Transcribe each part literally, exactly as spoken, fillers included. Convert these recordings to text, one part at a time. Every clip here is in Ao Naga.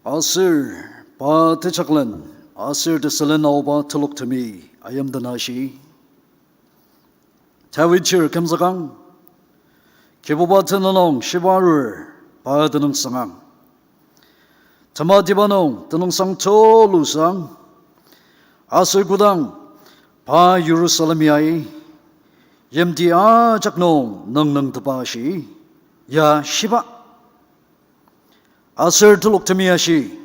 Aser pa tejaklen, aser tesülen aoba teloktemi ayimdena shi. Dawid chir kümzükang, Kibuba tenüng nung shiba arur, pa tenüngsang ang. Tematiba nung tenüngsang tulu sang. Aser kodang pa Jerusalem yai, yimti ajak nung nüngnüngtepa shi, ya shiba. Aser teloktemi ashi,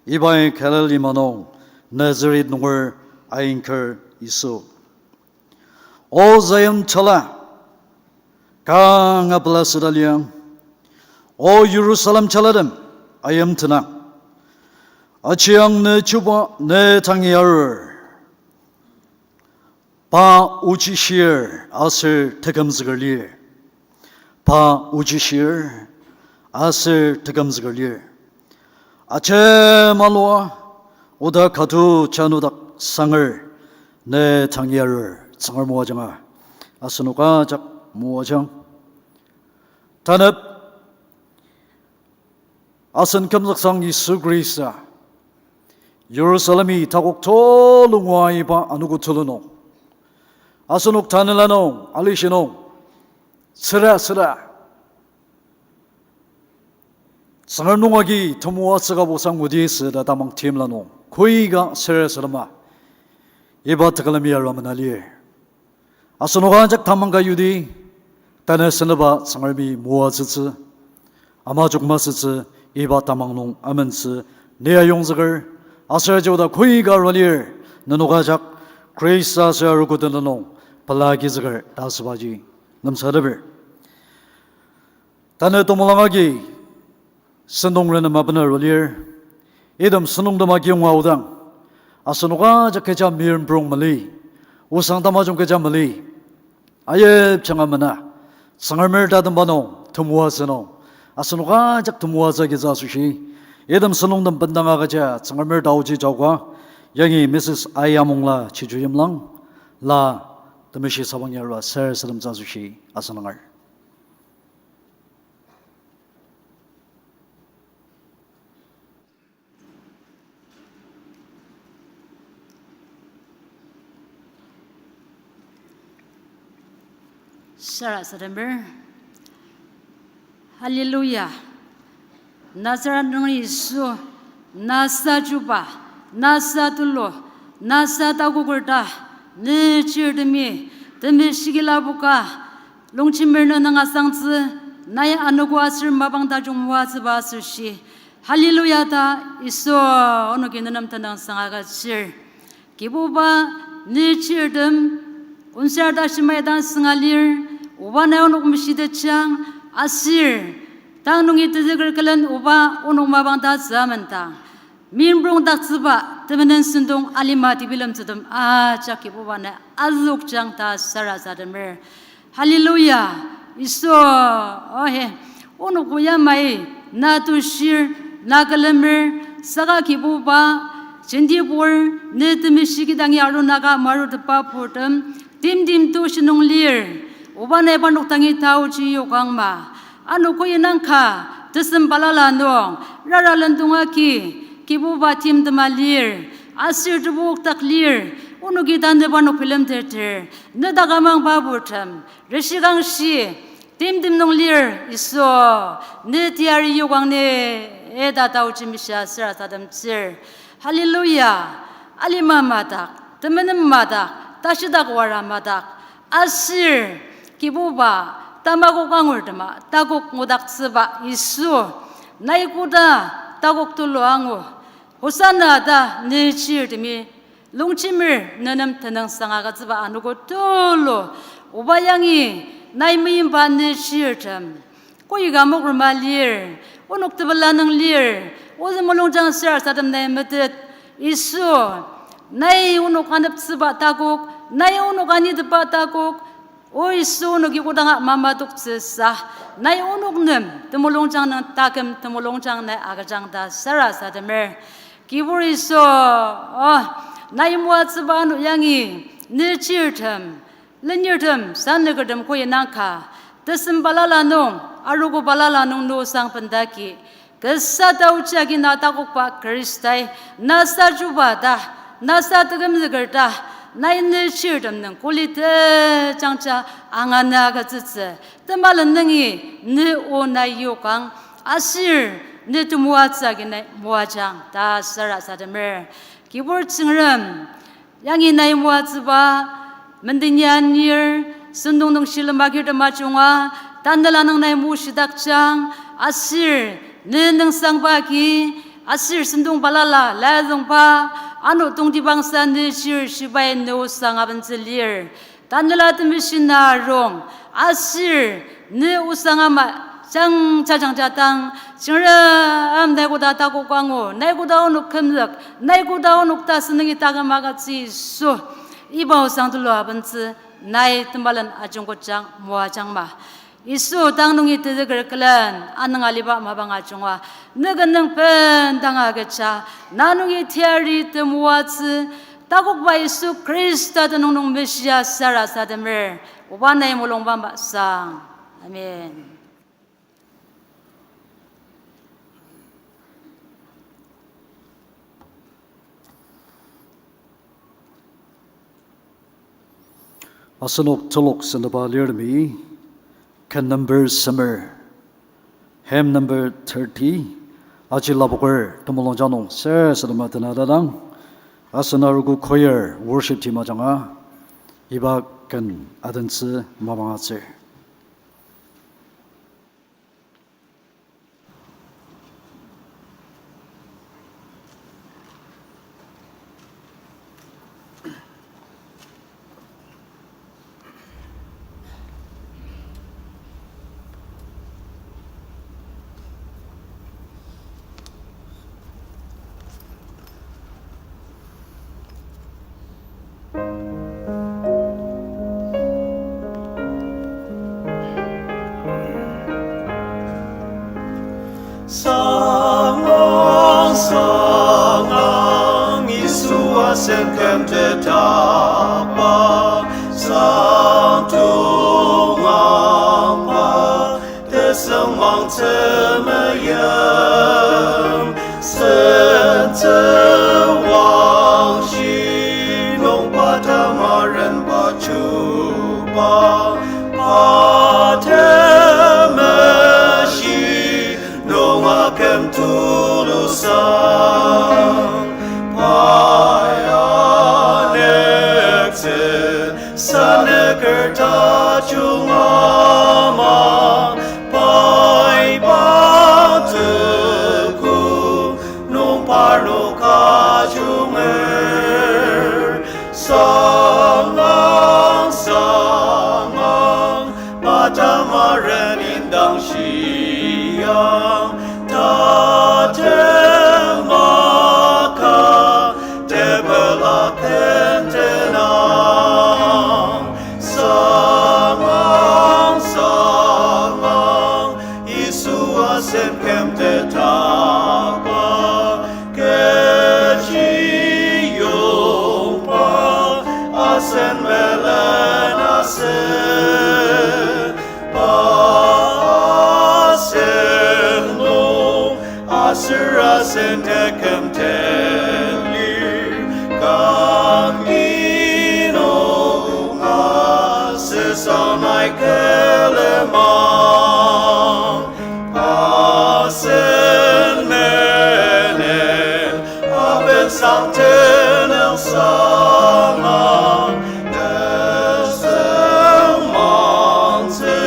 ibai Galil lima nung Nazaret nunger ainker Yisu. O Zion chala, kanga pela süda liang. O Jerusalem chalatem, ayimtenang. Achiang ne chuba ne tangi arur. Pa ochishir aser tekümzüker lir. Pa ochishir aser tekümzüker lir. Ajemalua oda katu chanudak sanger ne tangi arur. Tsüngrem moajanga asenok ajak moajang. Tanep asen kümzüksang Yisu Khrista, Jerusalemi takok tulu ngua iba anogo tulu nung, asenok tanela nung, alishi nung, süra süra Tsüngrem nung agi temoatsü ka bosang ngudi süda tamang timla nung koika sarasadema iba tekülemi arua mena lir. Asenok ajak tamang ka yudi, tanü seneba Tsüngremi moatsütsü, ama jok masütsü, iba tamang nung amentsü, ni ayongzüker, aser aji oda koika arua lir, nenok ajak Khrista aser arogo tenüng nung pelagizüker ta asübaji lemsateper. Tanü temolang agi sentong renem abener arulir. Item sentongtem akiyonga aodang, asenok ajak kecha meimprong mali, osang tamajung keja mali, ayipjanga mena, Tsüngremer tatemba nung temoatsü nung asenok ajak temoatsü agitsü asoshi, item sentongtem bendanga agüja Tsüngremer taoji jaoka, yangi Mrs. Ai Amongla chiju yimlang, la Temeshi Sabang yarua sarasademtsü asoshi asüngdangar. Sarasademer. Hallelujah. Nazaret nunger Yisu, nasa chuba, nasa tulu, nasa takoker ta, ne chirtemi, temeshikila buka, longjemer ne nang asangtsü, nai anogo aser mapang tajung moatsüba asoshi, Hallelujah ta Yisu, onoki nenem tenüngsang agütsür. Kibuba, ne chirtem, onsar ta shimai dang sünga lir, oba nai onok meshitetjang, aser tang nungi tezüker külen oba onok mapang ta tsüa mendang, meimprongdaktsüba temenen sentong alima tebilemtsütem ajak Kibuba nai azükjang ta sarasademer. Hallelujah, Yisu, ohe, onok o yamai, na tushir, na külemer, saka Kibuba, jentibur, ne temeshi kidangi arunaka marutepa purtem, timtem tushi nung lir, oba nai parnok dangi taoji yokangma. Ano koi nangka, tesem balala nung, rara lendong agi, Kibuba timtema lir, aser tebok dak lir, onoki tanü parnok bilemteter, ne dak amangba purtem, reshikangshi, timtem nung lir Yisu, ne teyari yokang ni, eta taoji mishia sarasademtsür. Hallelujah, alima madak, temenem madak, tashidak wara madak, aser, Kibuba, tamakok angurtema takok ngudaktsüba Yisu, nai koda takok tulu angu, Hosanna ta ne chirtemi, longjemer nenem tenüngsang agütsüba anogo tulu, oba yangi, nai meimba ne chirtem, koika mokrema lir, onok tepela nung lir, ozü mulungjang sarasadem nai metet, Yisu, nai onok aneptsüba takok, nai onok anitepa takok, O Yisu, onoki kodanga mamadoktsüsa, nai onok nem temulungjang nung taküm temulungjang nai agüjang ta sarasademer. Kibur Yisu, o, nai moatsüba ano yangi, ne chirtem, lenirtem, sanükertem koi nangka, tesem balala nung, arogo balala nung no sang bendaki, Kasa taochi agi na takokba Khristai, nasa chuba ta, nasa tekümzüker ta, nai ne chirtem nung kuli tejangja angana agütsütsü. Temalen nungi ne o nai yokang, aser ne temoatsü agi nai moajang ta sarasademer. Kibur Tsüngrem, yangi nai moatsüba, menden anir, sentong nung shilem agirtem ajunga, tanela nung nai moshidakjang, aser ne nüngsangba agi, aser sentong balala, lazüngba, ano tongtibangsa ne chir shibai ne osang abentsü lir. Tanela Temeshi na arung, aser ne osang ama jangja jangja dang, Tsüngrem nai koda takok angu, nai koda onok kümzük, nai koda onok tasünungi taküm agütsü Yisu. Iba osang tulu abentsü, nai temalen ajungketjang moajangma. Yisu, tang nungi tezüker külen anüng aliba mapang ajunga, ne ken nung bendanga agüja, na nungi teyari temoatsü, takokba Yisu Khrista tenüng nung meshia sarasademer, oba nai mulungba masang. Amen. Asenok telok senaba lirtemi, ken number semer, hymn number thirty, aji lapoker temulung janung ser senema tena dadang, asen arogo choir worship team ajanga, iba ken adentsü mapangatsür. Sangang, sangang, Yisu asen kümtetba, sangtongangba, tesüngmang temeim, sentsü wangshi nung pa tamaren pa chuba, pa temeshi nung aküm tulusang, pai anektsü sanüker tajung ama, pai pa teku nung parnok ajunger. Sangang, sangang, pa tamaren indang shiang, tatem aka tepela kentenang. Sangang, sangang, Yisu asen kümtetba, kechiyongba asen melen asen, pa asen nung aser asen teküm telir, kang inung asüsa nai külemang. Asen menen aben sang tenüngsang, tesüngmangtsü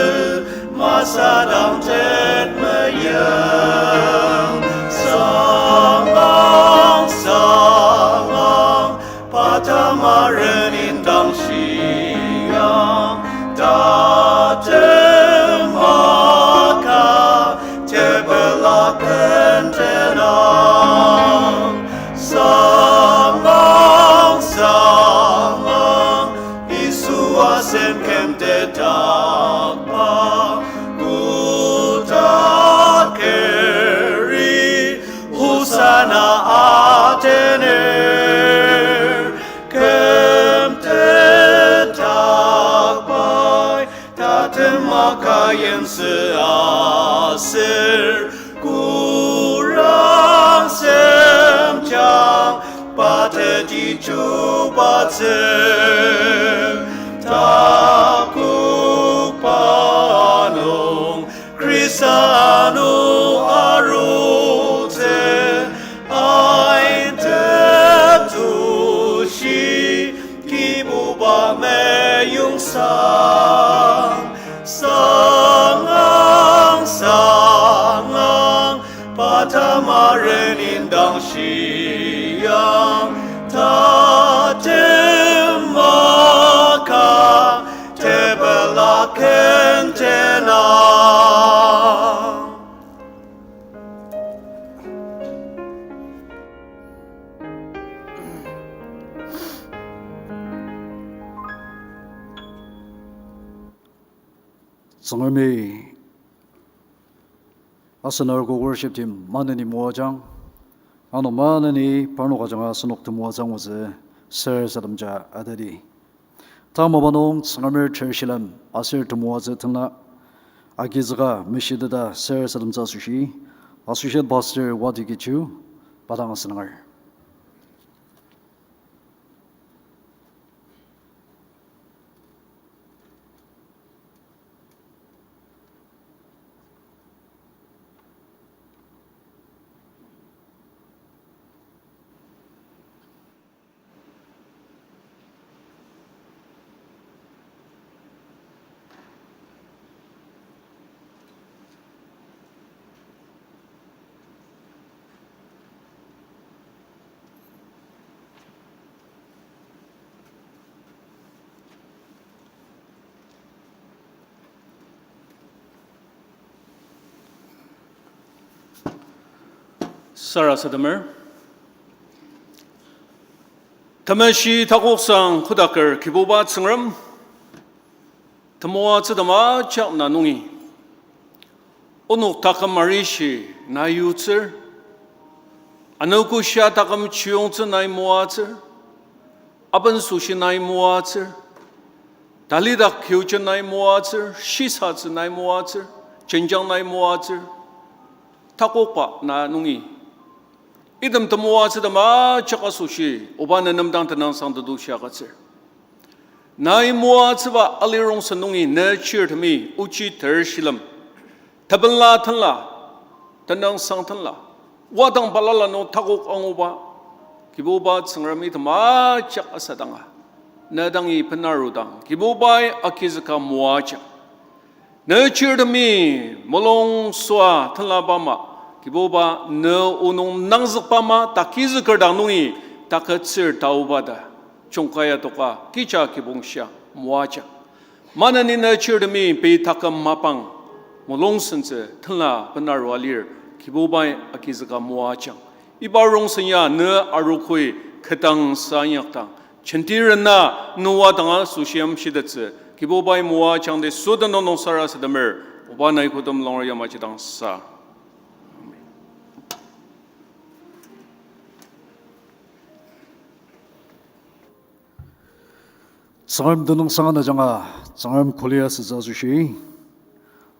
masadang tet meyang. Sangang, sangang, pa tamaren indang shiang, tatem aka tepela kentenang. Sangang, sangang, Yisu asen kümtetba, kotak keri Hosanna atener, kümtetba bai tatem aka yimsü aser, ko Pateti chubatsü, takokba nung Khrista nung arutsü, ain tetushi Kibuba meyong sang, sangang, sangang, pa tamaren indang shiang, tatem maka tepela kentena. Tsüngremi asen arogo worship team maneni moajang, ano maneni parnok ajanga asenok temoatsü angutsü sarasademja atadi. Tamaba nung Tsüngremer ter shilem aser temoatsü tenla agizüka meshiteta sarasademtsü asoshi, Associate Pastor Wati Kichu, pa dang asenangar. Sarasademer. Temeshi takoksang kodaker Kibuba Tsüngrem, temoatsü tema ajak na nungi onok taküm arishi nai yutsür, anogoshia taküm chiyongtsü nai moatsür, abensoshi nai moatsür, talidak kiutsü nai moatsür, shisatsü nai moatsür, jenjang nai moatsür, takokba na nungi item temoatsü tema ajak asoshi, Oba ne nem dang tenüngsang tetushi agütsür. Nai moatsüba alirongsen nungi ne chirtemi ochi ter shilem, tepela tenla, tenüngsang tenla, wadang balala nung takok anguba, Kibuba Tsüngremi tema ajak asadanga, ne dangi benarudang Kibubai agizüka moajang. Ne chirtemi mulung süa tenlaba ama, Kibuba ne onung nangzükba ama takizüker dang nungi takütsür taoba ta, jungkaya toka kija kibongshia moajang. Maneni ne chirtemi pei taküm mapang mulung sentsü tenla benarua lir, Kibubai agizüka moajang. Iba rongsen ya ne arogoi ketdang sa inyakdang, jenti rena nua danga asoshi amshitettsü Kibubai moajangdi süden nung sarasademer, Oba nai kodem longer yamaji dang sa. Tsüngrem tenüngsang ajanga, Tsüngrem kolia sütsü asoshi,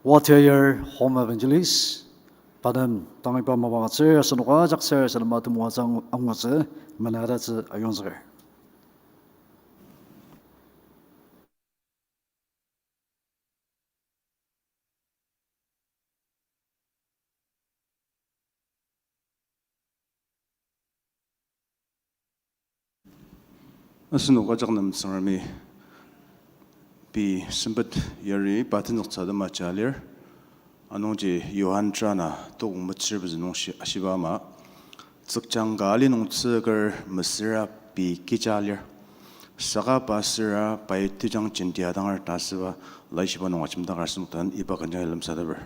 Watiayar Home Evangelist, pa nem tang iba mapang atsür, asenoka ajak sarasadema temoatsü angutsü, menatatsü ayongzüker. Asenok ajak nem Tsüngremi pei sempet yari pa tenzüktsü atema aja lir. Anungji Johan terana tokong metsür pezü nung shi-, ashiba ama, tsükjang ka ali nung tsüker mesüra pei kecha lir. Saka pa süra pai tejang jenti adanger ta asüba laishiba nung ajemdaker asenok den iba kenjang lemsateper.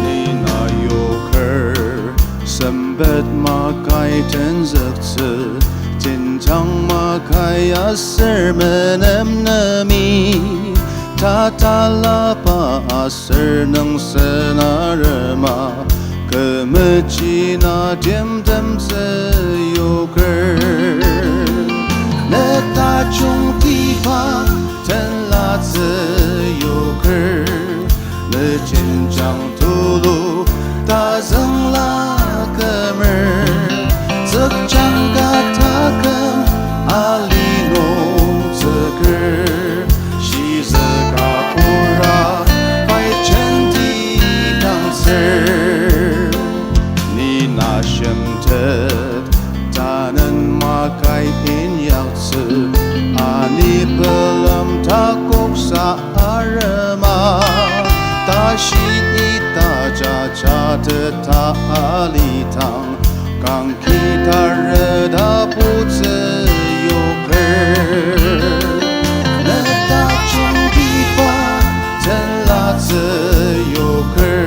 Ni na yoker, sempet makai tenzüktsü, jenjang makai aser menemnemi, tatalaba aser nüngsenarema, kü mechi na timtemtsü yoker. Ne tajungtiba ten ta alidang, kangki tareta putsü yoker. Ne tajungtiba tenlatsü yoker.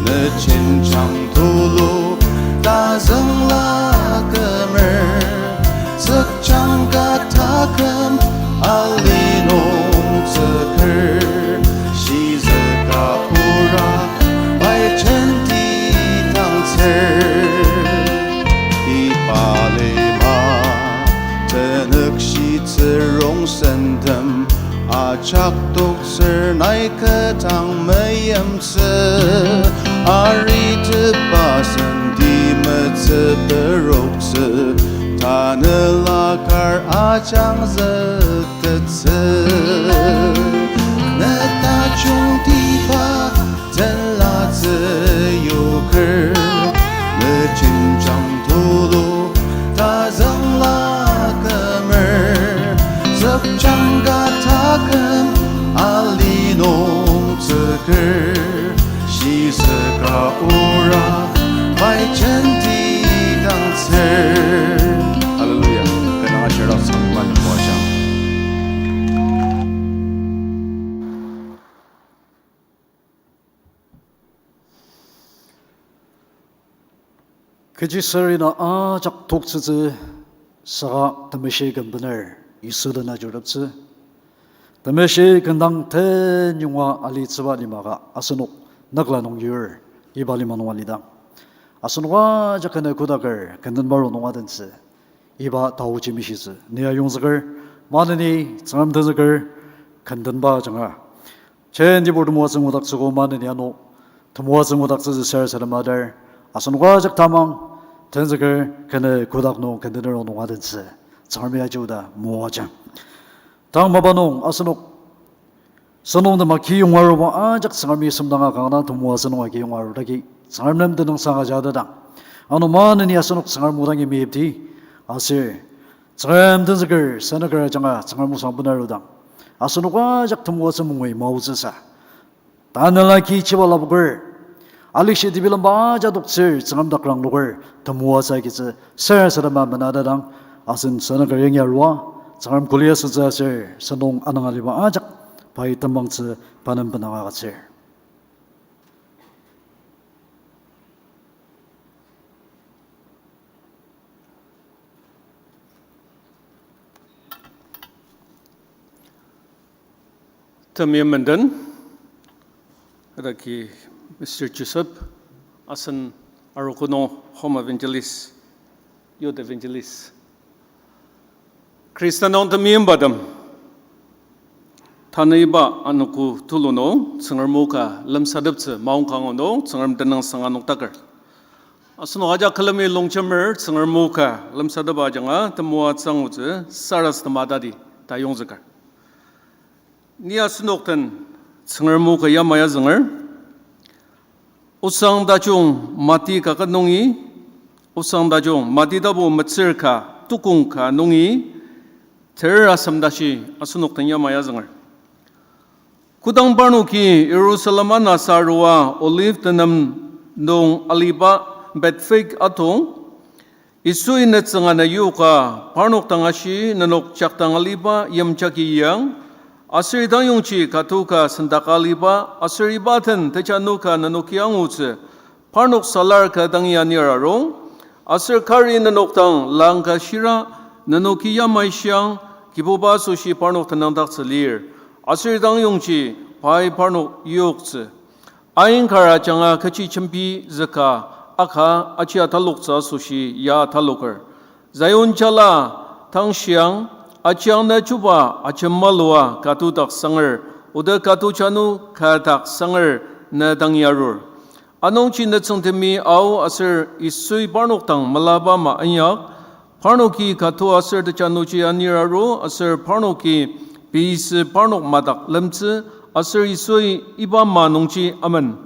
Ne jenjang tulu tazüngla kümer. Tsükchang ka taküm ali nung tsüker. Shizüka ora pai jenti dangtsür. Iba lima tenükshitsü rongsentem ajak toktsür nai kü dang meyimtsü. Aritepa senti metsü peroktsü tanela kar ajangzüktettsü. Ne tajungtiba tenlatsü yoker. Ne jenjang tulu tazüngla kümer. Tsükchang ka taküm ali nung tsüker. Shizüka ora pai jenti dangtsür. Hallelujah. Kü nung ashir dang sangma nung moajang. Kechi sür ina ajak toktsütsü saka temeshi küm bener Yisu den ajuruteptsü. Temeshi kü dang tenyonga alitsüba lima ka asenok nükla nung yur, iba lima nung alidang. Asenok ajak kene kodaker kenden baro nung adentsü. Iba taoji mishitsü. Ni ayongzüker, maneni Tsüngrem tenzüker, kendenba ajanga. Jenti pur temoatsü ngudaktsüogo maneni ano, temoatsü ngudaktsütsü sarasadema dar, asenok ajak tamang, tenzüker, kene kodak nung, kendener nung adentsü. Tsüngremi aji oda moajang. Tang mapa nung, asenok sentong tema kiyonga aruba ajak Tsüngremi semdanga kanga temoatsü nunga kiyonga arudaki, Tsüngrem nem tenüngsang aja adadang. Ano maneni asenok Tsüngrem odangi meyipdi, aser Tsüngrem tenzüker, senüker ajanga Tsüngrem osang bena arudang. Asenok ajak temoatsü mungui maotsüsa. Tanela ki chiba lapoker. Alishi tebilemba aja toktsür Tsüngrem dak rangloker temoatsü agitsü sarasadema menadadang asen senüker yangi arua Tsüngrem kuli asütsü aser sentong anang aliba ajak pai temangtsü pa nem benang agütsür. Temeim menden, adaki Mister Joseph, asen arogo nung home evangelist, youth evangelist. Khrista nung temeimbatem, tanü iba anogo tulu nung Tsüngrem o ka lemsateptsü maongka nung Tsüngrem tenüngsang anoktaker. Asenok ajak külemi longjemer Tsüngrem o ka lemsatep ajanga temoatsü angutsü sarasadema tati tayongzüker. Ni asenok den Tsüngrem o ka yamai azünger. Osang tajung Mati kaket nungi, Osang tajung Mati tapu metsür ka tukong ka nungi, ter asem tashi asenok den yamai azünger. Kodang parnoki Jerusalem anasa arua Olive tenem nung aliba Bethphage atong, Yisui ne tsüngana yoka, parnok dang ashi, nenok jakdang aliba yimjagi yang, aser idang yongji katoka sendaka aliba, aser iba den tejanu ka nenoki angutsü, parnok salar ka dangi anir arung, aser kari nenok dang langka shira, nenoki yamai shiang, Kibuba asoshi parnok tenangdaktsü lir, aser idang yongji pai parnok yoktsü. Ain kar ajanga kechi jembi züka aka aji ataloktsü asoshi ya ataloker. Zion jala tangshiang, ajiang na chuba ajemalua katodak sanger, oda kato janu kadak sanger na dangi arur. Anungji nütsüngtemi ao aser Yisui parnok dang melaba ama inyak, parnoki kato aser tejanuji anir aru, aser parnoki pei sü parnok madak lemtsü, aser Yisui iba ama nungji amen.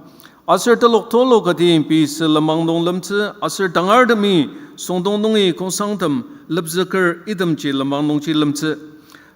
Aser telok tulu kati pei sü lenmang nung lemtsü, aser tangartemi süngdong nungi kongsangtem lepzüker itemji lenmang nungji lemtsü.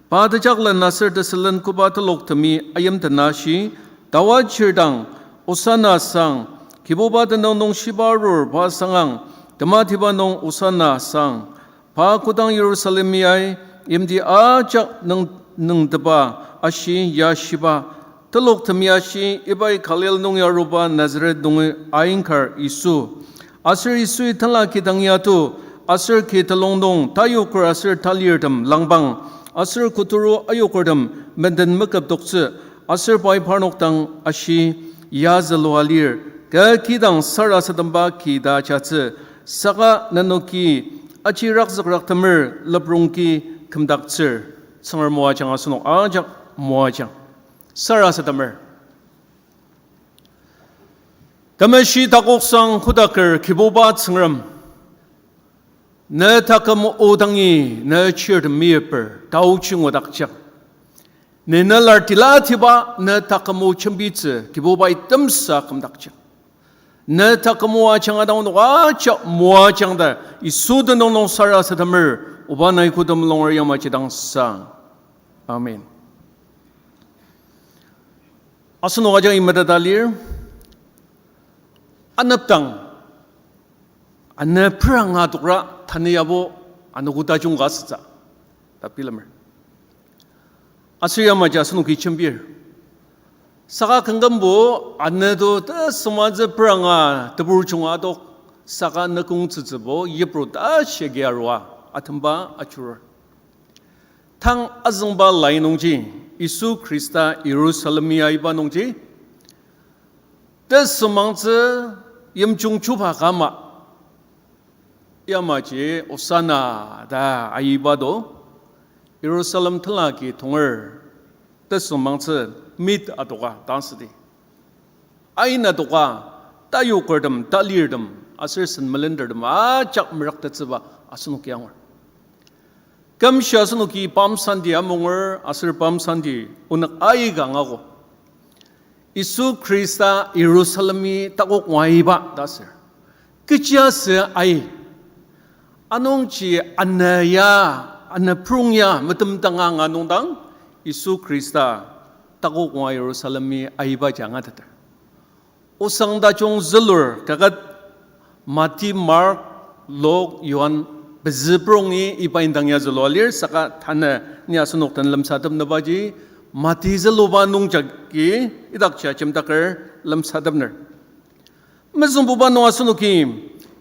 Pa tejaklen aser tesülen koba teloktemi ayimtena shi, Dawid shirdang, Osana sang, Kibuba tenüng nung shiba arur pa sangang, tematiba nung Osana sang. Pa kodang Yirusalemi ai, yimti ajak nüng-, nüngtepa ashi ya shiba, telok temi ashi, ibai Galil nung ya aruba Nazaret nungi ainkar Yisu. Aser Yisui tenla kidang ya to, aser ki telung nung tayoker aser talirtem langpang, aser koturu ayokertem menden meküptoktsü, aser pai parnok dang ashi ya zülua lir, kü kidang sarasademba ki ta jatsü, saka nenoki aji rakzükraktemer leprongki kümdaktsür. Tsüngrem moajang asenok ajak moajang. Sarasademer. Temeshi takoksang kodaker Kibuba Tsüngrem, ne taküm o dangi ne chirtem meyiper taochi ngudakjang. Ni ne lar tilatiba ne taküm o jembitsü Kibubai temsa kümdakjang. Ne taküm o ajanga dang onok ajak moajang ta Yisu tenüng nung sarasademer, oba nai kotem longer yamaji dang sang. Amen. Asenok ajak imeteta lir, anepdang, ane pranga tokra tanü yabo anogo tajung ka asütsü ta bilemer. Aser yamaji asenoki jembir. Saka küngkümbo ane to tesüngmangtsü pranga tebur junga adok, saka nükong tsütsübo yipru ta shia agi arua atemba ajurur. Tang azüngba lai nungji, Yisu Khrista Yirusalemi aiba nungji, tesüngmangtsü yimjung chuba ka ama, yamaji Osana ta aiba do, Yirusalem tenlaki tonger tesüngmangtsü mit adoka ta südi. Ain adoka, tayokertem, talirtem, aser sen melentertem ajak meraktettsüba asenoki angur. Kümshi asenoki Palm Sunday amunger aser Palm Sunday onük aika angago. Yisu Khrista Yirusalemi takok ngua aiba ta ser. Kechiaser ai. Anungji ane ya, ane prung ya, metemdanga anga nungdang, Yisu Khrista takok ngua Yirusalemi aibaji angateter. Osang tajung zülur kaket Mati, Mark, Luk, Johan, pezü prongi iba indang ya zülua lir, saka tanü ni asenok den lemsatepnübaji Mati züluba nungjagi idakji ajemdaker lemsatepner. Mezüngbuba nung asenoki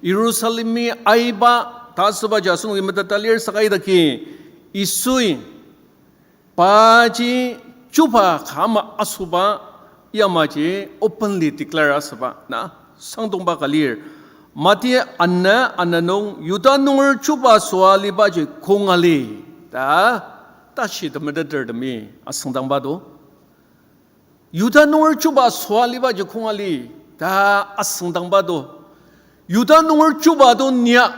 Yirusalemi aiba ta asübaji asenoki meteta lir, saka idaki Yisui paji chuba ka ama asüba yamaji openly declare asüba na sangdongba ka lir. Mati ana, ana nung Yuda nunger chuba süa alibaji kong ali ta tashi temetetertemi asüngdangba do. Yuda nunger chuba süa alibaji kong ali ta asüngdangba do. Yuda nunger chuba do nia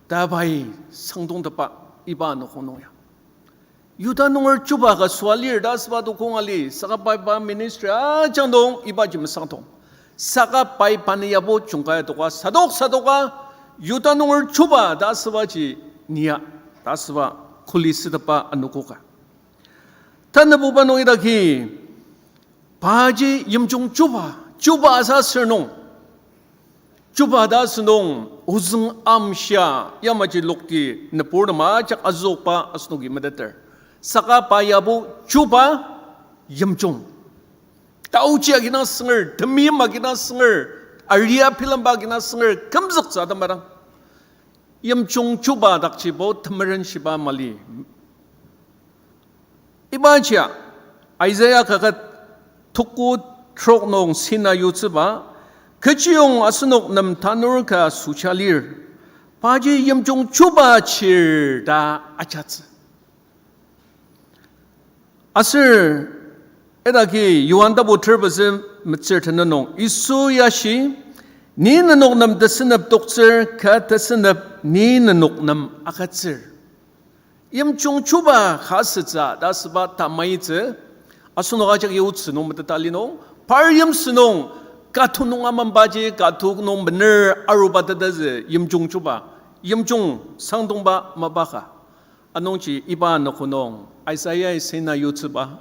ta pai sangdongtepa iba anogo nung ya. Yuda nunger chuba ka süa lir ta asüba do kong ali, saka pai pa ministry ajak nung ibaji mesangdong. Saka pai pani yabo jungkai adoka, sadok sadoka, Yuda nunger chuba ta asübaji nia ta asüba kuli sütepa anogo ka. Tanübuba nung idaki, paji yimjung chuba, chuba asa sür nung. Chuba ta asünung, ozüng amshia, yamaji lokti nübur nem ajak azüokba asenoki meteter. Saka pa yabo chuba yimjung. Taochi agina sünger, temeim agina sünger, aria bilemba agina sünger, kümzüktsü atema dang. Yimjung chuba dakjibo temeren shiba mali. Ibajia, Isaiah kaket tuku trok nung sina yutsüba, kechiyong asenok nem tanur ka sücha lir. Paji yimjung chuba chir ta ajatsü. Aser, idaki Yohan tapu ter pezü metsür tenet nung, Yisu yashi, ni nenok nem tesünep toktsür, ka tesünep ni nenok nem agütsür. Yimjung chuba ka asütsü ta asüba tamaitsü, asenok ajak ya otsü nung meteta li nung, par yimsü nung, ka tu nung amambaji, ka tu nung mener aruba tetezü, yimjung chuba, yimjung sangdongba mapa ka. Anungji iba anogo nung, Isaiah-i sina yutsüba,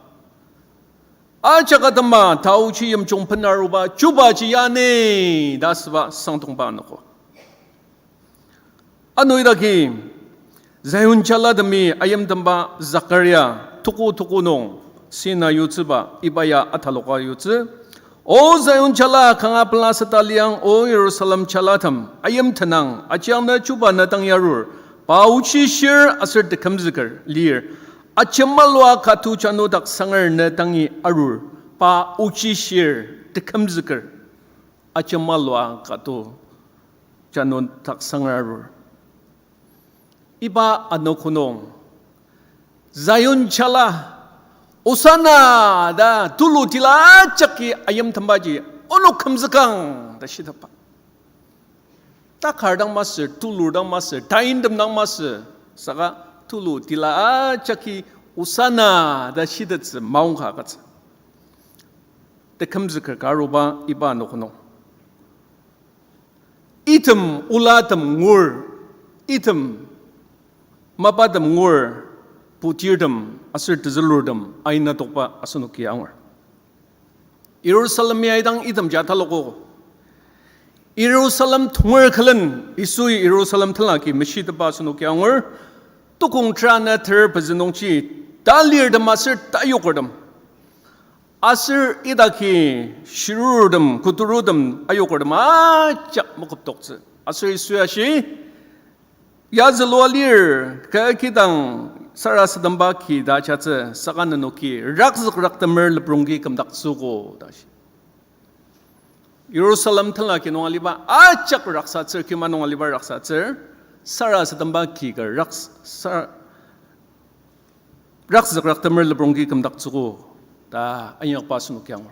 Ajak atema taochi yimjung benaruba chubaji ya ni ta asüba sangdongba anogo. Ano idaki, Zion jalatemi ayimtemba Zakaria tuku tuku nung sina yutsüba iba ya ataloka yutsü. O Zion jala kanga pela seta liang, O Jerusalem jalatem, ayim tenang, ajiang ne chuba ne dangi arur, pa ochishir aser tekümzüker lir. Ajemalua ka to jano dak sanger ne dangi arur, pa ochishir tekümzüker. Ajemalua ka to jano dak sanger arur. Iba anogo nung, Zion jala, Osana ta tulu tila jagi ayimtembaji onok kümzükang ta shitepba. Takar dang masü, tulur dang masü, taindem dang masü, saka tulu tila jagi Osana ta shitettsü maongka agütsü. Tekümzüker ka aruba iba anogo nung, item olatem ngur, item mapatem ngur, putirtem aser tezülurtem aina tokba asenoki angur. Jerusalem ya idang itemji atalogo. Jerusalem tonger külen, Yisui Jerusalem tenlaki meshitepba asenoki angur. Tukong tera ana ter pezü nungji, talirtem aser tayokertem, aser idaki shirurtem, kuturutem, ayokertem ajak maküptoktsü. Aser Yisui ashi, ya zülua lir, kü kidang sarasademba ki ta ajatsü, saka nenoki rakzük raktemer leprongki kümdaktsüogo ta shi. Jerusalem tenlaki nung aliba ajak raksatsür, kima nung aliba raksatsür, sarasademba ki ka raks-, sa-, rakzük raktemer leprongki kümdaktsüogo ta inyakba asenoki angur.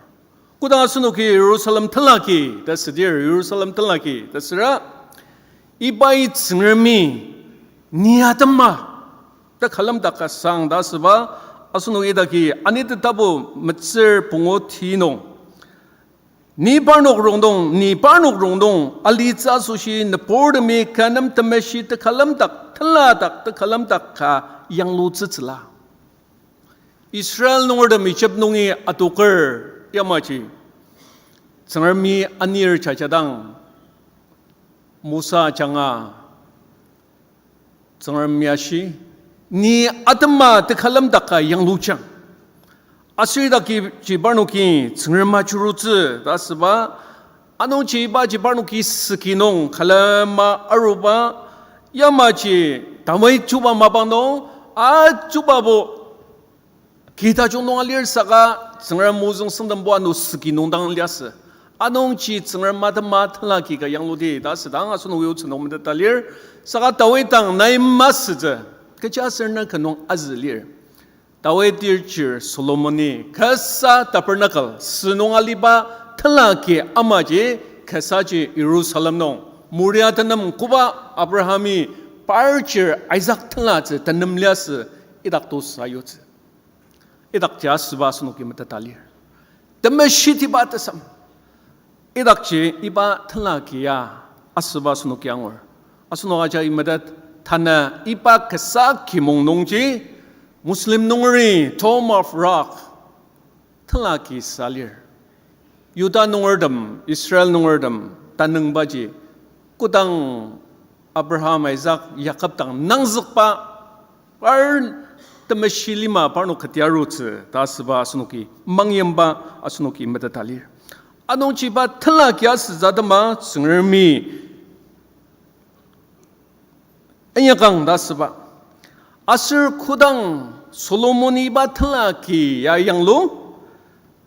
Kodang asenoki Jerusalem tenlaki ta südir, Jerusalem tenlaki ta süra, ibai Tsüngremi ni atema ta külemdak ka sang ta asüba, asenok idaki anitetabo metsür pungu ti nung, ni parnok rongdong, ni parnok rongdong alitsü asoshi nüburtemi kü nem temeshi tekülemdak, tenladak tekülemdak ka yanglutsütsüla. Israel nungertem Ijip nungi adoker yamaji, Tsüngremi anir jajadang, Mosa ajanga Tsüngremi ashi, ni atema tekülemdaka yanglujang. Aser idaki ji parnoki Tsüngrem ajurutsü ta asüba, anungji ibaji parnoki süki nung külema aruba, yamaji Dawid chuba mapang nung, ajubabo ki tajung nung alir saka Tsüngrem ozüng süngdangbo ano süki nung dang liasü. Anungji Tsüngrem atema tenlaki ka yangludi ta asüdang asenok yutsü nung meteta lir. Saka Dawid dang nai masütsü. Kechiaser nai kü nung azü lir. Dawid tirchir Solomoni kasa tabernacle sünung aliba tenlaki amaji kasaji Jerusalem nung Moria tenem koba Abrahami par chir Isaac tenlatsü tenem liasü idak to sayutsü. Idakji asüba asenoki meteta lir. Temeshitiba tesem. Idakji iba tenlaki ya asüba asenoki angur. Asenok ajak imetet tanü iba kasa kimong nungji Muslim nungeri Dome of Rock tenlaki sa lir. Yuda nungertem, Israel nungertem tanüngbaji kodang Abraham, Isaac, Jakob dang nangzükba par temeshi lima parnok kati arutsü ta asüba asenoki mangyimba asenoki meteta lir. Anungji iba tenlaki asütsü atema Tsüngremi inyakang ta asüba. Aser kodang Solomoni iba tenlaki ya yanglu,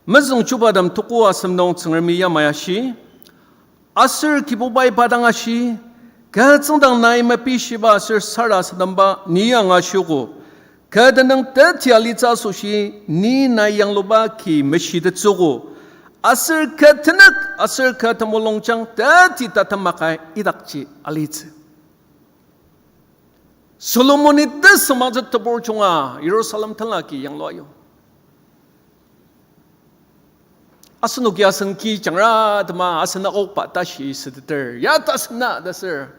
Mezüng Chubatem tuko asem nung Tsüngremi yamai ashi, aser Kibubai pa dang ashi, kü tsüngdang nai mepishiba aser sarasademba ni angashiogo, kü tenüng teti alitsü asoshi ni nai yangluba ki meshitettsüogo, aser kü tenük aser kü temulungjang teti tatemakai idakji alitsü. Solomoni tesüngmangtsü tebur junga Jerusalem tenlaki yanglua yo. Asenoki asen ki jangra tema asen akokba tashi süteter ya tasena ta ser.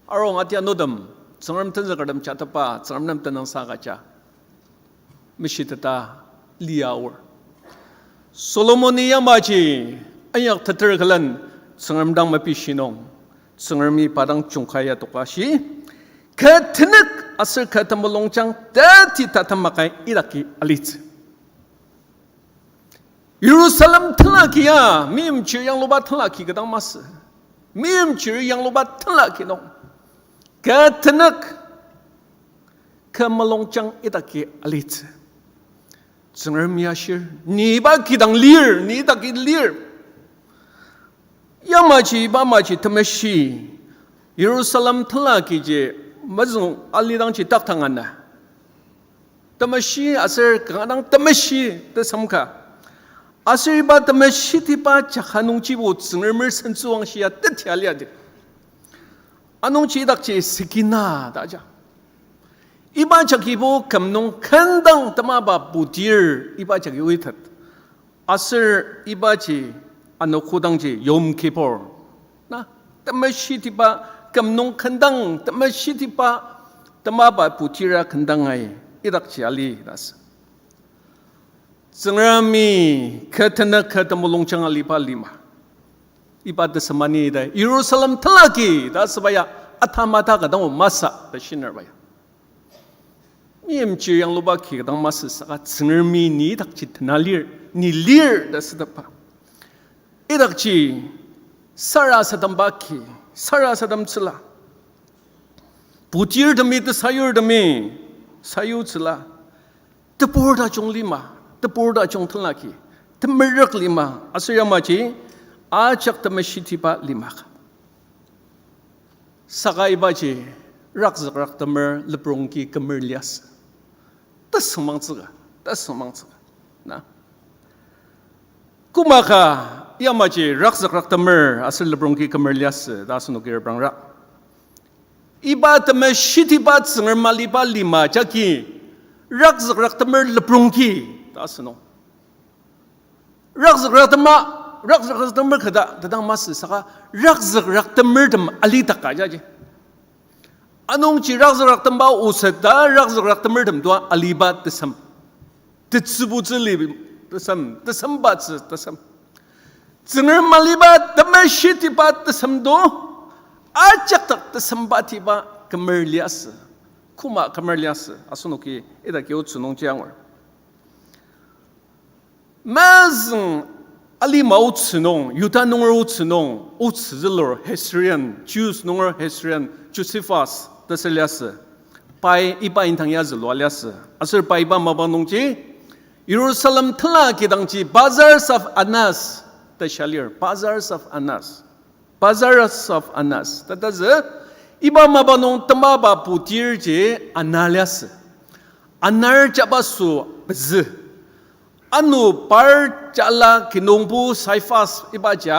Arung atianutem, Tsüngrem tenzükertem jateba, Tsüngrem nem tenüngsang agüja meshiteta lia aor. Solomoni yamaji inyak teter külen Tsüngrem dang mepishi nung, Tsüngremi pa dang jungka ya toka shi, kü tenük aser kü temulungjang teti tatemakai idaki alitsü. Jerusalem tenlaki ya, meimchir yangluba tenlaki kü dang masü. Meimchir yangluba tenlaki nung, kü tenük, kü mulungjang idaki alitsü. Tsüngrem ya ashir, ni iba kidang lir, ni idaki lir. Yamaji, iba amaji temeshi, Jerusalem tenlaki ji, mezüng alidangji taktang ana. Temeshi aser kanga dang temeshi tesemka. Aser iba temeshitiba jaka nungjibo Tsüngremer sentsüwangshia teti aliadi. Anungji idakji Sekina ta aja. Iba jagibo küm nung kendang temaba putir iba jagi oitet. Aser ibaji ano kodangji Yom Kippur. Na, temeshitiba küm nung kendang, temeshitiba temaba putira kendangai idakji ali ta sü. Tsüngremi kü tenük kü temulungjang aliba lima. Iba tesem ani ta Jerusalem tenlaki ta süba ya atamata ka dang masü ta shinerba ya. Meimchir yangluba ki dang masü saka Tsüngremi ni idakji tena lir, ni lir ta sütepba. Idakji sarasademba ki, sarasademtsüla. Putirtemi tesayurtemi sayutsüla. Tebur tajung lima, tebur tajung tenlaki, temerük lima, aser yamaji ajak temeshitiba lima ka. Saka ibaji rakzükraktemer leprongki kümer liasü. Tesüngmangtsüka, tesüngmangtsüka. Na. Kümaka yamaji rakzükraktemer aser leprongki kümer liasü ta asenoki reprangra. Iba temeshitiba Tsüngrem aliba lima jagi rakzükraktemer leprongki ta asünung. Rakzükraktema, rakzükraktemer kata, ta dang masü saka, rakzükraktemertem alitaka jaji. Anungji rakzükraktemba oset ta, rakzükraktemertem tua aliba tesem. Tetsübutsü li tesem, tesembatsü tesem. Tsüngrem aliba temeshitiba tesem to, ajak dak tesembatiba kümer liasü. Küma kümer liasü, asenoki idaki otsü nungji angur. Mezüng alima otsü nung, Yuda nunger otsü nung, otsü zülur historian, Jews nunger historian Josephus tesür liasü. Pai iba indang ya zülua liasü. Aser pai iba mapang nungji, Jerusalem tenla kidangji Bazaars of Annas ta shia lir, Bazaars of Annas. Bazaars of Annas. Tatazü, iba mapang nung temaba putirji ana liasü. Anar jabaso pezü. Ano par jala kinungpo Caiaphas ibaji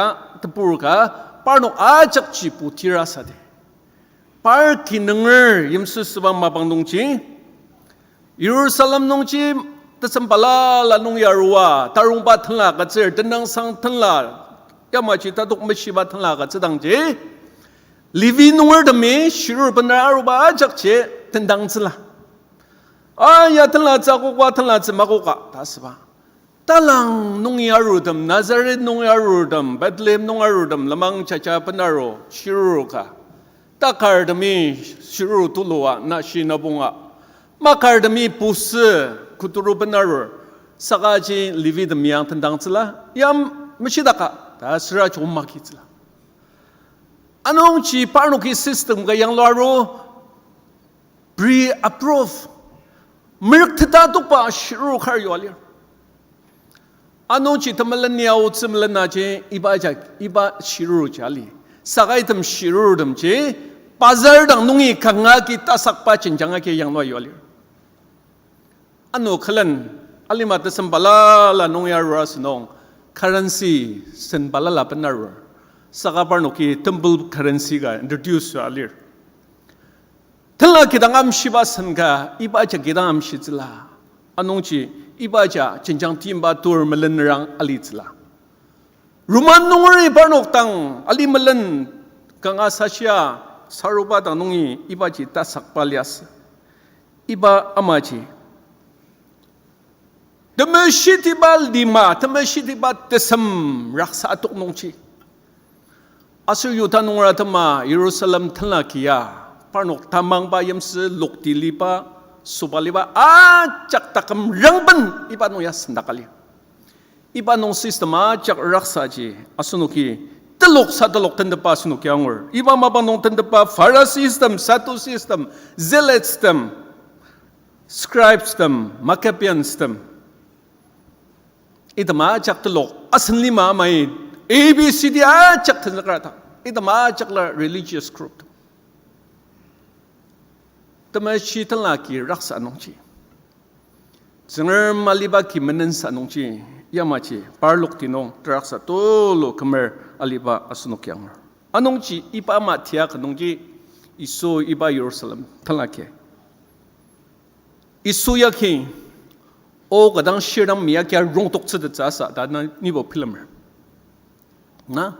tebur ka, parnok ajakji putir asadi. Par kinunger yimsüsüba mapang nungji, Jerusalem nungji tesem balala nung ya arua, tarungba tenla agütsür, tenüngsang tenla, yamaji tatok meshiba tenla agütsüdangji, Levi nungertemi shiruru bener aruba ajakji tendangtsüla. Aya tenlatsü akoka, tenlatsü makoka ta asüba. Talang nungi arurtem, Nazareth nungi arurtem, Bethlehem nung arurtem lenmang jaja benaru shiruru ka. Takartemi shiruru tulua nashi nabonga. Makartemi pusü kuturu benarur. Sakaji Levitemi ang tendangtsüla, ya meshidaka ta süra joko makitsüla. Anungji parnoki system ka yanglu aru, pre-approve, merükteta tokba shiruru kar yua lir. Anungji temelen ya otsü melenaji iba ja, iba shiruru ja ali. Saka item shirurutemji bazar dang nungi kanga agi tasakba jenjang agi yanglua yua lir. Ano külen alima tesem balala nung ya arur asünung currency sen balala benarur. Saka parnoki temple currency ka introduce yua lir. Tenla kidang amshiba sen ka iba ja kidang amshitsüla. Anungji iba ja jenjang timba tur melenerang alitsüla. Roman nungeri parnok dang ali melen kanga sashia saruba dang nungi ibaji tasakba liasü. Iba amaji Temeshitiba lima, temeshitiba tesem raksa atok nungji. Aser Yihuda nunger atema Yirusalem tenlaki ya, parnok tamangba yimsü lokti liba, sobaliba ajak taküm rangben iba nung ya sendakali. Iba nung system ajak raksaji asenoki telok sa telok tentepa asenoki angur. Iba mapang nung tentepa Phariseestem, Sadduceestem, Zealotstem, scribestem, Maccabeanstem. Item ajak telok asen lima amai A B C D ajak tenzüker ta. Item ajak la religious group. Temeshi tenlaki raksa nungji, Tsüngrem aliba ki menensa nungji, yamaji parlokti nung teraksa tulu kümer aliba asenok yangur. Anungji iba ama tiaka nungji Yisu iba Yirusalem tenlaki Yisu yagi, o kadang shirdang miyakia rongtoktsütettsü asa ta na nibo bilemer. Na?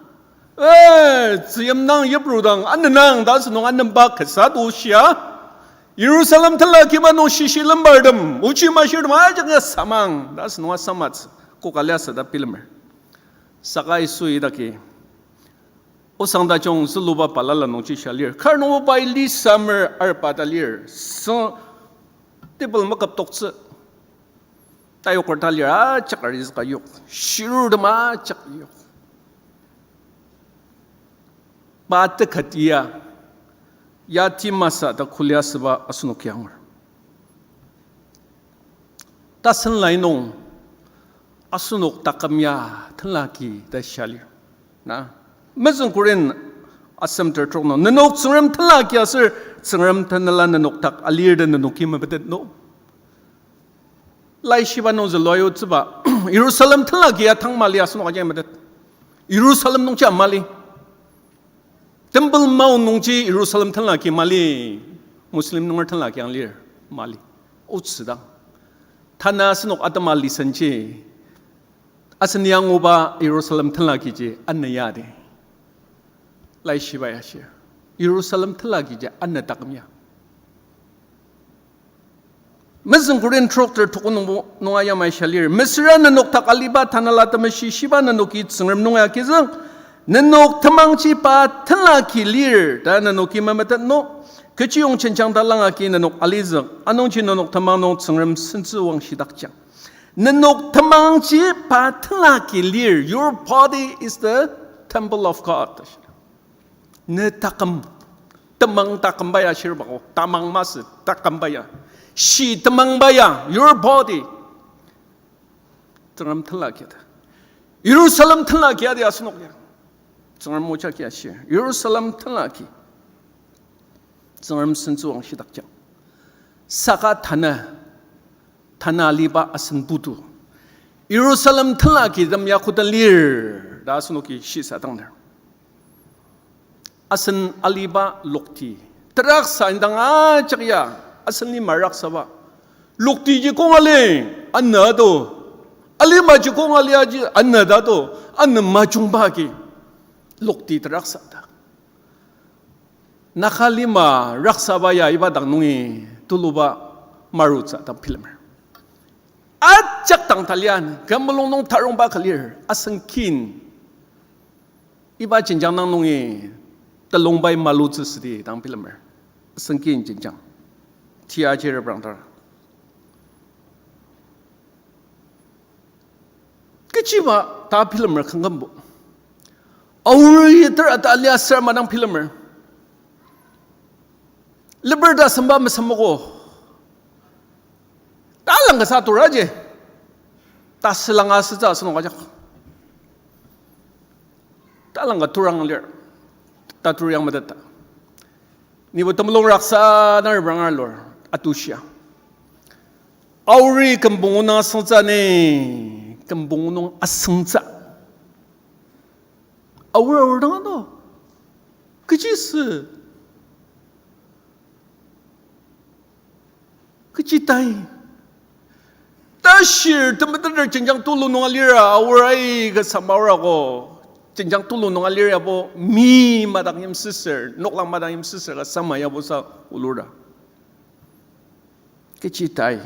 Eh, tzüyim dang, yipru dang, anenang ta asünung anemba kasa to shia. Yirusalem tenlakiba nung shishi lembartem, ochi mashirtem ajak ya samang ta asünung asamatsü koka liasü ta bilemer. Saka Yisu idaki osang tajung züluba balala nungji shia lir. Kar nungbo pai lisamer arba ta lir. Sü table maküptoktsü. Tayoker ta lir ajak arizüka yok. Shirurtem ajak yok. Pa tekatia, ya timasa ta kuliasüba asenok yangur. Tasen lai nung asenok taküm ya tenlaki ta shia lir. Na? Mezüng Korin asem ter trok nung, nenok Tsüngrem tenlaki aser Tsüngrem tenela nenok dak alir ta nenoki memetet no. Laishiba nung zülua yutsüba, Jerusalem tenlaki ya tang mali asenok ajang metet. Jerusalem nungji mali. Temple Mount nungji Jerusalem tenlaki mali. Muslim nunger tenlaki ang lir mali. Otsüdang, tanü asenok atema lisanji, asen anguba Jerusalem tenlakiji anü yadi. Laishiba ya shir, Jerusalem tenlakiji anü taküm ya. Mezüng Korin trok ter tuku nungbo nunga yamai shia lir. Mesüra nenok dak aliba Tanela Temeshi shiba nenoki Tsüngrem nunga agizük, nenok temangji pa tenlaki lir ta nenoki memetet no. Kechiyong jenjang talang agi nenok alizük, anungji nenok temang nung Tsüngrem sentsü wangshitakjang. Nenok temangji pa tenlaki lir. Your body is the temple of God. Ne taküm, temang takümba ya shirba o, tamang masü takümba ya, shi temangba ya, your body. Tsüngrem tenlaki ta. Jerusalem tenlaki adi asenok ya. Tsüngrem moja kia shir, Jerusalem tenlaki. Tsüngrem sentsü wangshitakjang. Saka tanü, tanü aliba asen putu, Jerusalem tenlaki tem ya koda lir ta asenoki shisadang lir. Asen aliba lokti, teraksa indang ajak ya, asen lima raksaba loktiji kong ali, anü ado. Alimaji kong ali aji anü ta do, anü majungba agi lokti teraksa ta. Naka lima raksaba ya iba dak nungi tuluba marutsü ta bilemer. Ajak dang talian, kü mulung nung tarongba ka lir, asen kin. Iba jenjang dang nungi telongbai malutsü südi dang bilemer. Asen kin jenjang, tia ji reprang tar. Kechiba ta bilemer kangkümbo. Aori ter ata lia ser madang bilemer. Leper ta semba mesemoko. Talang kasa turaji. Ta selanga setsü asenok ajak. Talang ka turang lir. Ta tur yang meteta. Nibo temulung raksa na reprang arlur, atushia. Aori kembong nung asüngtsü ni, kembong nung asüngtsü. Aor aor dang ano. Kechi sü? Kechi tai? Tashir temeteter jenjang tulu nung alira, aor aika samaorako. Jenjang tulu nung alir yabo, mi madak yimsüsür, noklang madak yimsüsür ka sama yabo sa olura. Kechi tai?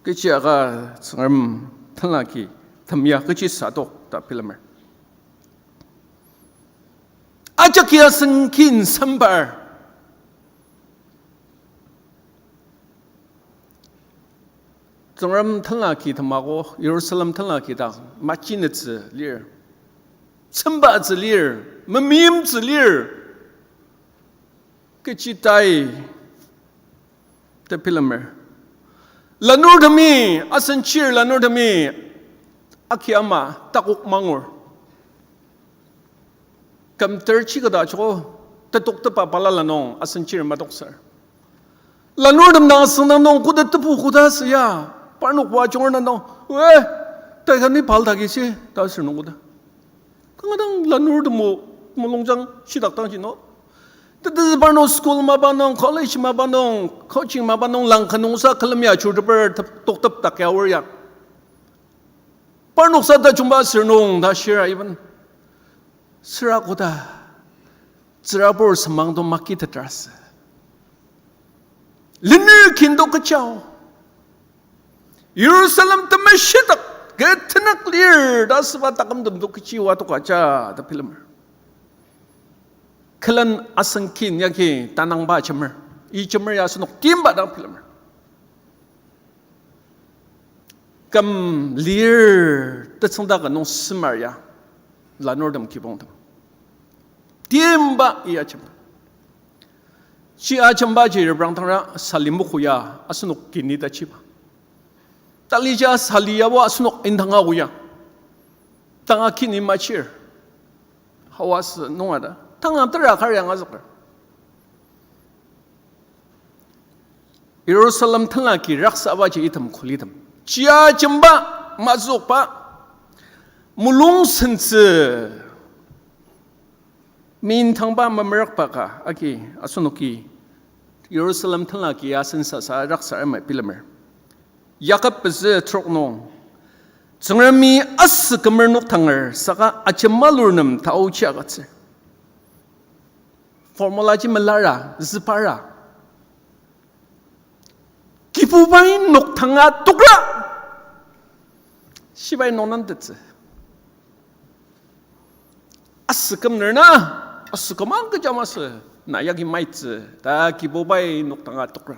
Kechi aka Tsüngrem tenlaki tem ya kechi sadok ta bilemer. Ajaki asen kin sembar. Tsüngrem tenlaki temako, Jerusalem tenlaki dang machinetsü lir. Sembatsü lir, memeimtsü lir. Kechi tai ta bilemer. Lanurtemi, asen chir lanurtemi, aki ama takok mangur. Kümter chikada choko, tetoktepa balala nung asen chir madoksür. Lanurtem dang asüngdang nung koda tebu koda asü ya, parnok wa junger na nung, we, taika ni pal dagi shi, ta asür nung koda. Kanga dang lanurtem o mulungjang shidak dang jino. Tetezü parnok school mapa nung, college mapa nung, coaching mapa nung langka nungsa külemi ya churteper tep-, toktep dak ya aor ya. Parnok sa tajungba asür nung ta shira even. Süra koda, tsürabur semang to makiteter asü. Lenir kin to kechao. Jerusalem temeshidak, kü tenük lir ta asüba takümtem to kechi wa toka ja ta bilemer. Külen asen kin yagi tanangba jemer, i jemer ya asenok timba dang bilemer. Küm lir tetsüngda ka nung semar ya, lanurtem kibongtem. Timba i ajem. Ji ajemba ji reprang tangra sali moku ya, asenok kini ta jiba. Talija sali yabo asenok indanga o ya. Tanga kini machir. Hawa sü nunga ta. Tanga tera kar yang azüker. Jerusalem tenlaki raksaba ji item kulitem. Chia jemba mazükba mulung sentsü. Min tangba memerakba ka agi asenoki Jerusalem tenlaki asen sasa raksa ama bilemer. Yakob pezü trok nung, Tsüngremi asü kümer noktanger saka ajemalur nem taochi agütsür. Formula ji melara, zübara. Kibubai noktanga tokra. Shibai nongnang tetsü. Asü kümer na, asü kümang kecha masü, na yagi maitsü, ta Kibubai noktanga tokra.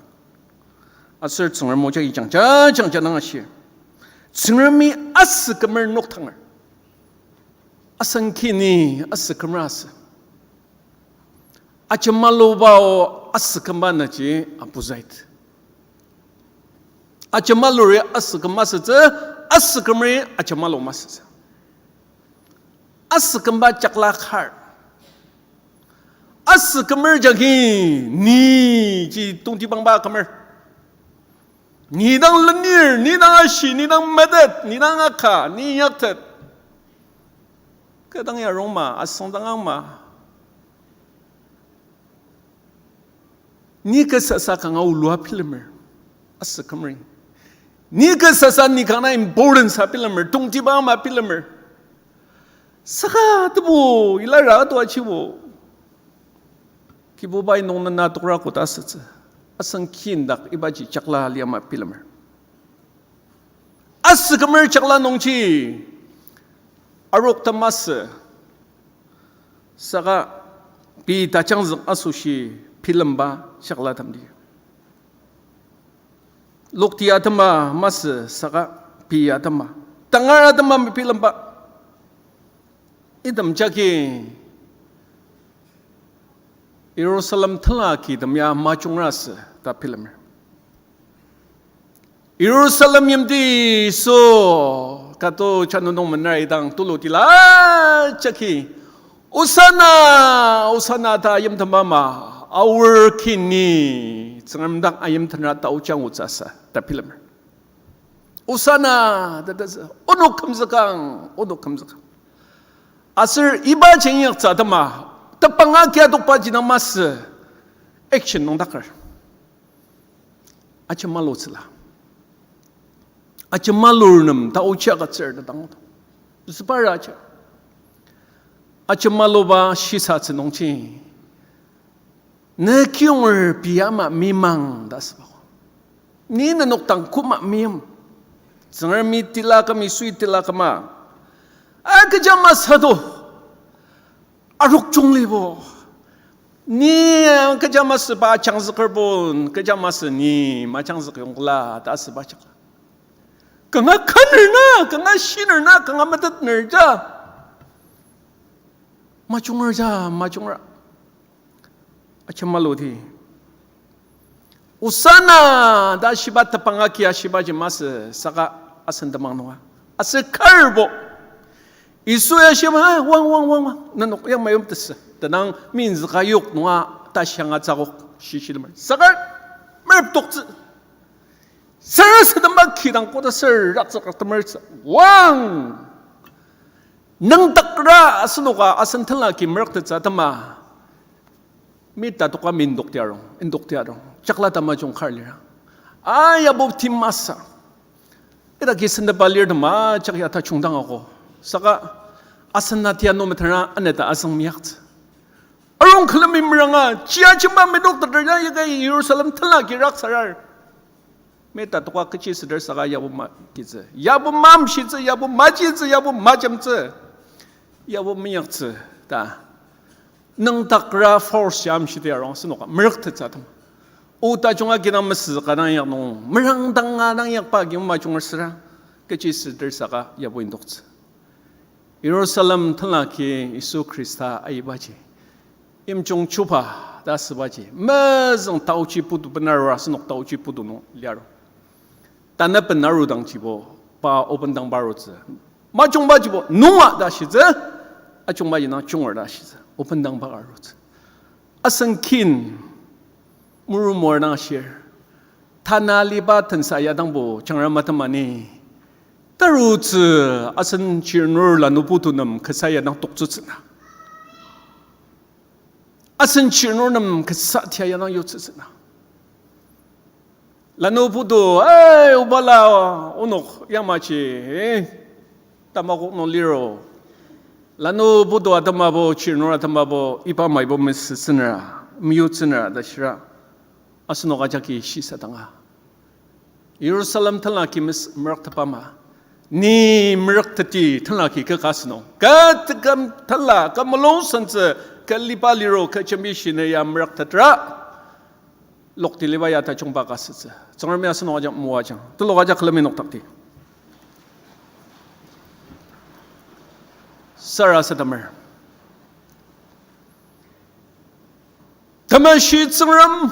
Aser Tsüngrem moja ijangja, jangja nang ashir. Tsüngremi asü kümer noktanger. Asen kini asü kümer asü. Ajemaluba o asü kümba naji opposite. Ajemaluri asü küm masütsü, asü kümeri ajemalu masütsü. Asü kümba jakla kar. Asü kümer jagi ni ji tongtibangba kümer. Ni dang lenir, ni dang ashi, ni dang metet, ni dang aka, ni inyaktet. Kü dang ya rongma, asüngdang angma. Ni kü sasa kanga olua bilemer, asü kümeri. Ni kü sasa ni kanga importance a bilemer, tongtibangma bilemer. Saka tebu, ilara atu achibo. Kibubai nung nena tokra koda asütsü. Asen kindak ibaji jakla liama bilemer. Asü kümer jakla nungji arok tamasü. Saka pei tajangzük asoshi bilemba jakla temdi. Lokti atema masü saka pei atema. Tangar atema bilemba. Item jagi Jerusalem tenla kitem ya majungra sü ta bilemer. Jerusalem yimti so kato chanunung mener idang tulutila jagi Osana, Osana ta ayimtenba ama, aor kini, Tsüngrem dak ayimtenra ta ojangutsü sü ta bilemer. Osana, ta ta sü, onok kümzükang, onok kümzükang. Aser iba jengyaktsü atema, tepang agia tokba jinang masü, action nungdaker. Ajemalutsüla. Ajemalur nem ta ochi agütsür ta dang. Zübara aja. Ajemaluba shisatsü nungji. Ne kiyonger pei ama mimang ta süba. Ni nenok dang koma mim. Tsüngremi tila küma, Yisui tila küma. A kecha masü to. Arokjung libo. Ni kecha masü pa ajangzükerbo, kecha masü ni majangzük yongla ta asüba jakla. Kanga kaner na, kanga shiner na, kanga metet ner ja. Majunger ja, majunger. Acha maluti. Osana ta shiba tepang agi ashibaji masü saka asen temang nunga. Aser karbo. Yisu ya shiba, "Ah, wang, wang, wang, wang. Nenok yang mayim tesü." Tenang minzüka yok nunga ta shianga tsakok shishilemer. Saka merep toktsü. Sarasadema kidang koda ser raksak raktemer tsü. Wang! Nüngdakra asenoka asen tenla ki merüktettsü atema. Mita toka mindokti arung, indokti arung. Jakla tamajung kar lira. A yabo timasa. Ita ki sentepa lir tema, jak ya ta chungdang ako. Saka asen na tia no metera aneta asüng miyaktsü. Arung külemi meranga, chia chimba medok teter ya yaka Jerusalem tenla ki raksarar. Meta toka kechi süder saka yabo ma kitsü. Yabo mamshitsü, yabo majitsü, yabo majemtsü. Yabo meyaktsü ta. Nüngdakra force ya amshiti arung asenoka merüktettsü atema. O tajunga kidang mesüka dang yak nung, merangdanga dang yakba ki majunger süra. Kechi süder saka yabo indoktsü. Jerusalem tenla ki Yisu Khrista aibaji. Yimjung chuba ta asübaji. Mezüng taochi putu benarur asenok taochi putu nung liaru. Tanü benarudangjibo, pa obendangba arutsü. Majungbajibo, nunga ta shitsü. Ajungbaji nang junger ta shitsü. Obendangba arutsü. Asen kin, murumur nang ashir. Tanü aliba tensa yadangbo, jangra matemani. Tarutsü, asen chirnur lanu putu nem kasa yadang toktsütsüna. Asen chirnur nem kasa tia yadang yutsütsüna. Lanu putu, ai, obala, onok, yamaji, eh, tamakok nung liro. Lanu putu atemabo, chirnur atemabo, iba maibo mesütsünera, meyutsünera, ta shira. Asenok ajaki shisadanga. Jerusalem tenla ki mes-, merüktepa ama. Ni merükteti tenla ki kü ka asünung. Kü teküm tenla, kü mulung sentsü, kü liba liro, kü jembi shiner ya merüktetra. Lokti liba ya tajungba ka asütsü. Tsüngremi asenok ajak moajang. Telok ajak külemi noktakti. Sarasademer. Temeshi Tsüngrem,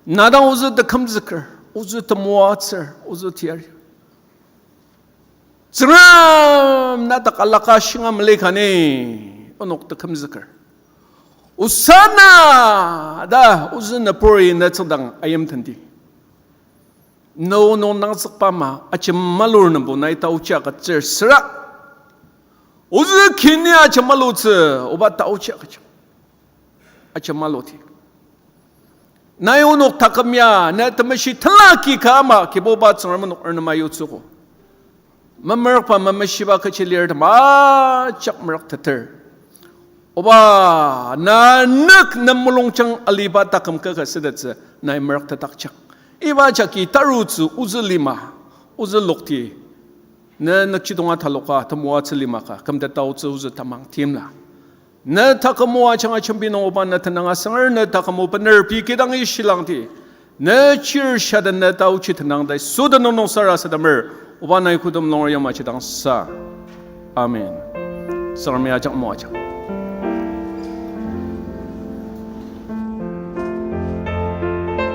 na dang ozü tekümzüker, ozü temoatsür, ozü teyari. Tsüngrem, na dak alaka shinga mali ka ni, onok tekümzüker. Osana, ta ozü nüburi na tsüngdang ayimtendi. Na onok nangzükba ama, ajemalur nübo nai taochi agütsür süra. Ozü kini ajemalutsü, oba taochi agüjang. Ajemaluti. Nai onok taküm ya, na temeshi tenla ki ka ama, Kibuba Tsüngrem onok ernema yutsüogo. Memerükba memeshiba kechi lir tema ajak merükteter. Oba, na nük ne mulungjang aliba taküm kaka sütettsü, nai merüktetdakjang. Iba jagi tarutsü ozü lima, ozü lokti, ne nükjidonga taloka temoatsü lima ka, kümtet taotsü ozü tamang timla. Ne taküm moajanga jembi nung oba ne tenüng asanger, ne taküm o bener pei kidang ishilangdi. Ne chir shaden ne taochi tenüng tai süden nung sarasademer, oba nai kodem nunger yamaji dang sa. Amen. Tsüngremi ajak moajang.